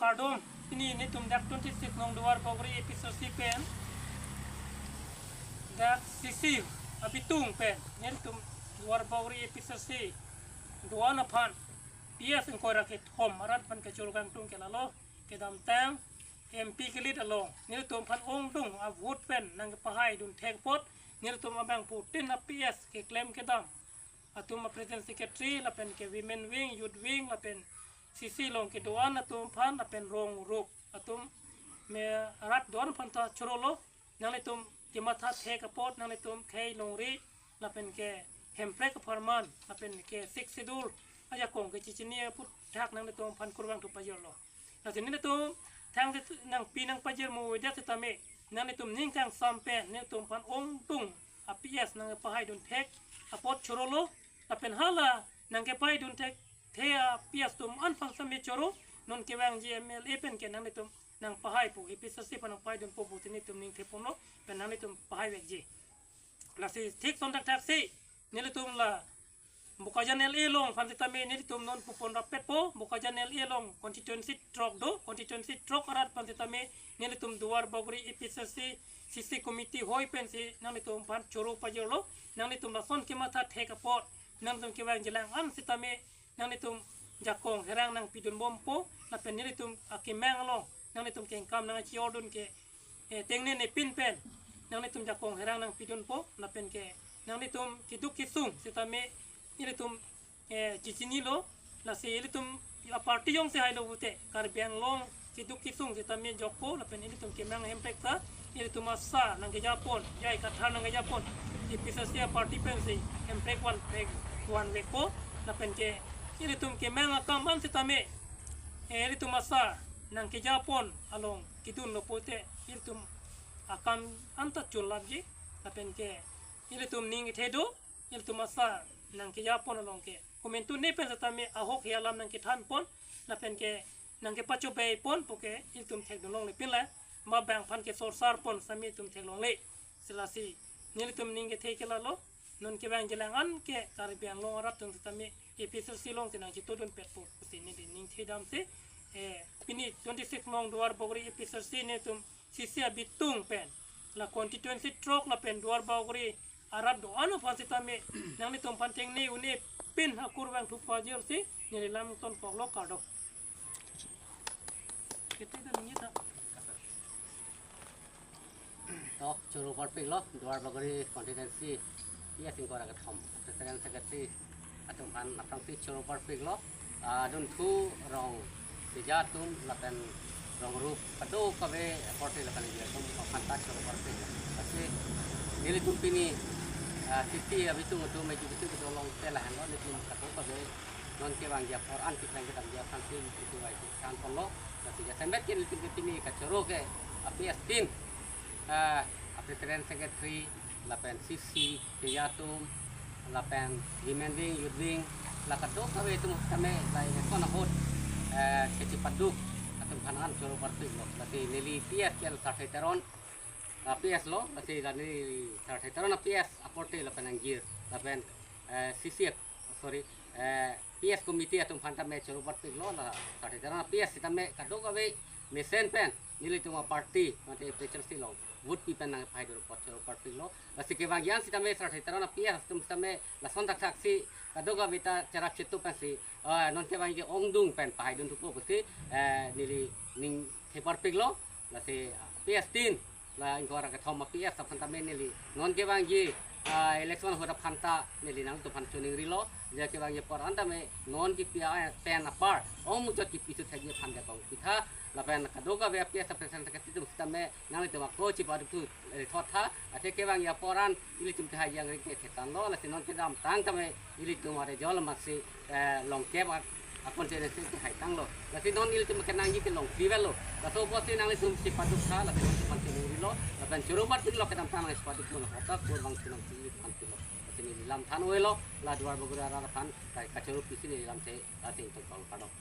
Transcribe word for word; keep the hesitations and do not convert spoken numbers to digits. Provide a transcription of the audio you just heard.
Kardom, pini nelitum dak twenty-six nong Duar Bagori A P C C pen, dak C C abitung pen nelitum Duar Bagori A P C C do-an aphan P S ingkoi ra kethom arat aphan kachoro kangtung ke lalo, kedamtang M P kelit along nelitum aphan ongdung avote pen nangkepahai dunthek apot nelitum abangphutin a P S keklem kedam atum a president secretary lapen ke women wing, youth wing lapen C C along kedo-an atum aphan lapen rong rup atum me arat do-an aphan ta chorolo. Nanglitum kematha thek apot nanglitum khei longri lapen ke Hemprek apharman lapen ke Sixth Schedule ajakong kechechini aphuthak nanglitum aphan kurvangthu pajirlo. Lasi nelitum thang si nangpi nangpajir mo vedet setame nanglitum ning kangsam pen nelitum aphan ongdung a P S nangkepahai dunthek apot chorolo. Lapen hala nangkepahai dunthekthe a P S atum an aphan setame choro, non kevangji M L A pen ke nanglitum nangpahai pu, A P C C aphan nangpahai dunpo pu si nelitum ning theponlo, pen nanglitum pahai vekji. Lasi thik son thakthak si nelitum la Bokajan L A along aphan setame nelitum non pupon rapetpo. Bokajan L A along constituency throk do, constituency throk arat aphan setame nelitum Duar Bagori A P C C C C committee hoi pensi nanglitum aphan choro pajirlo. Nanglitum lason kematha thek apot nanglitum kevangjilang an setame nanglitum jakong herang nangpidunbompo, lapen nelitum akemang along nanglitum kengkam nangchiordun ke, eh, tengnene pin pen nanglitum jakong herang nangpidunpo, lapen ke nanglitum keduk kesung setame ilitum, eh, chechinilo. Lasi ilitum a party jongsi hailo pute Karbi Anglong keduk kesung setame jokpo, lapen ilitum kemang Hemprek ta ilitum asar nangkejapon, jai kathar nangkejapon, A P C C a party pensi Hemprek vanvek vanvekpo, lapen ke ilitum kemang akam an setame, eh, ilitum asar nangkejapon along kedunlo pute ilitum akam anta chunlapji, lapen ke ilitum ning kethe do, ilitum asar nangkejapon along ke komantu ne pen setame ahok he alam nangkethanpon, lapen ke nangkepachobeipon pu ke ilitum thekdun longle pinla, ma bang aphan ke sorsarpon setame ilitum theklongle. Lasi nelitum ning kethe ke lalo, non kevangjilang an ke Karbi Anglong arat atum setame A P C C alongsi nangchitodunpetpo pusi neli ning thedam si, eh, pini twenty-six nong Duar Bagori A P C C nelitum C C abitung pen la constituency throk lapen Duar Bagori arat do-an aphan setame nanglitum aphan tengne une pin akurvangthu pajirsi neli lamthonkoklo, kardom. Kete dan ini ta. To choro parpiklo Duar Bagori constituency P S ingkoi ra kethom president secretary atum aphan aphrangsi choro parpiklo, ah, dunthu rong keja atum lapen rong rup kadokave akorte lapen ingjir atum aphan ta choro parpiklo. Lasi nelitum pini, ah, C C abitung atum, executive abitung along ke lahenlo, nelitum kadokave non kevangji apor an keklem kedamji aphansi nelitum vai thanponlo. Lasi jasemet ke nelitum ke pini kachoro ke a P S tin, ah, a president secretary lapen C C keja atum lapen women wing, youth wing, la kadokave atum setame la election ahut, eh, kechipaduk atum aphan an choro parpiklo. Lasi neli P S ke Sarthe Teron a P S lo, lasi la neli Sarthe Teron a P S akorte lapen ingjir lapen, eh, C C, sorry, eh, P S committee atum aphan tame choro parpiklo, la Sarthe Teron a P S setame kadokave mesen pen nelitum a party mate A P H L C along vote pi pen nangpahai dun apot choro parpiklo. Lasi kevangji an setame Sarthe Teron a P S atum setame lason thakthak si kadokave ta cherap chetu pensi, eh, non kevangji ongdung pen pahai dunthupo pusi, eh, neli ning the parpiklo. Lasi, ah, P S tin la ingkoi ra kethom a P S aphan tame neli non kevangji, ah, election ahut aphan ta neli nangtum aphan choningrilo, je kevangji apor an tame non kipi a pen apar ong muchot kipi su thekji aphan jakong pitha, lapen kadokave a P S a president secretary atum setame nanglitum ako chipaduk thu, eh, thotha, athe kevangji apor an ilitum kehai jangri ke thetanlo, lasi non kedamtang tame ilitum are jol masi, eh, longkep a, a constituency kehai tanglo. Lasi non ilitum kenangji ke longkli velo. Laso apotsi nanglitum chipaduk tha, lasi non chipan chingrilo, lapen choro parpiklo kedamtang nang chipaduk mo, hotak bor bang chinang chili pan pilo. Lasi neli lam than oilo, la Duar Bagori arat aphan, ka, kachoro pisi neli lam the, lasi ingtong kong padok.